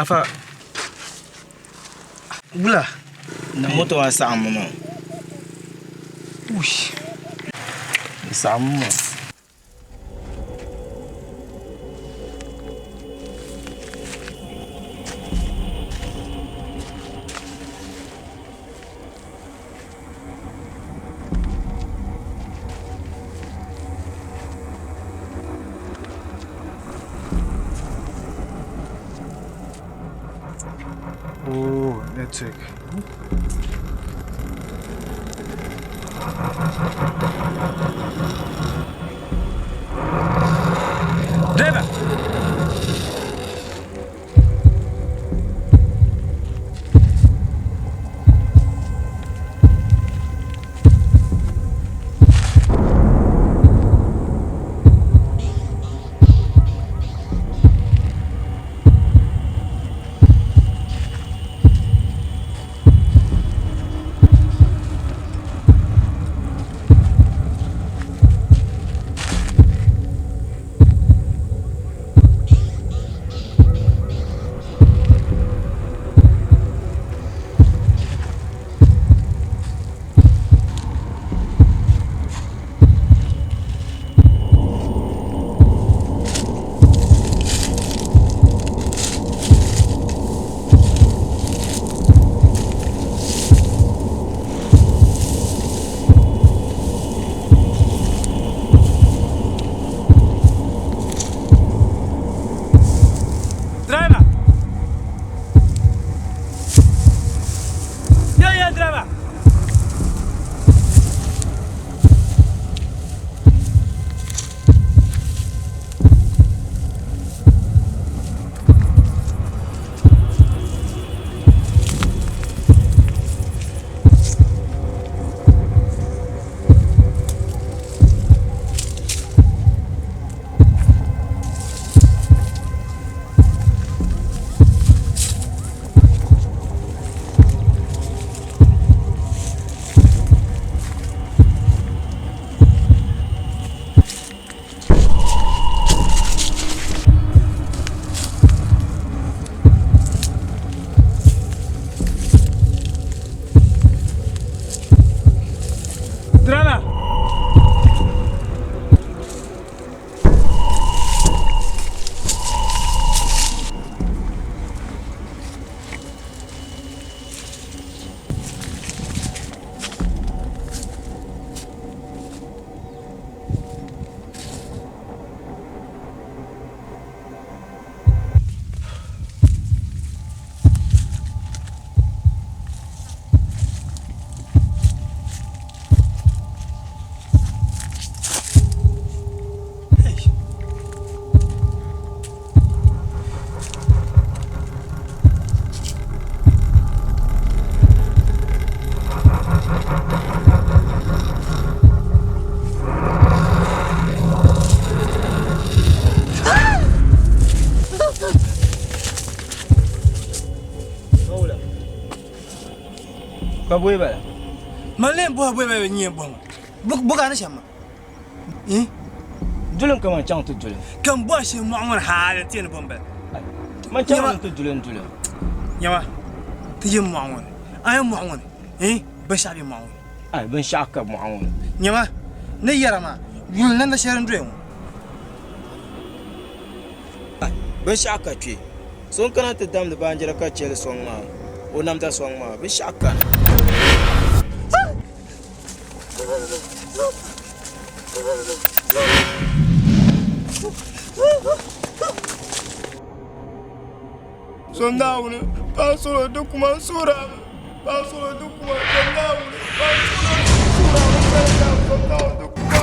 Afa wula Na moto maa saɣimmi maa. Di saɣimmi maa. Oh, network. Driver! Driver! Yeah, yeah, driver! Driver! Ka bɔi bala? Man lee bɔhi bɔi bala bɛ nyɛ bɔhi ma. Bɔ ka a ni shɛm ma? Eh? Duli ka man chaŋ ti duli. Ka n bɔhi shee mɔɣu ŋɔ ni hali n ti yɛn ni bɔ m-bala. Man chaŋ ti duli n duli. Nyama, ti yi mɔɣu ŋɔ ni, a yi mɔɣu ŋɔ ni, eh, binshɛɣu be mɔɣu ŋɔ ni. Ai, binshɛɣu ka mɔɣu ŋɔ ni. Nyama, ni yɛra maa, yuli namda shɛli n-doya ŋɔ. Ai, binshɛɣu ka kpe. So n-kana ti damdi baanjira ka chɛ li sɔŋ maa, o namda sɔŋ maa, binshɛɣu kani. Zom Naawuni, paɣ suhir o di kuma n-suhir a mi. Paɣ suhir o di kuma, zom Naawuni, paɣ suhir o suhir a mi zom Naawuni di kuma.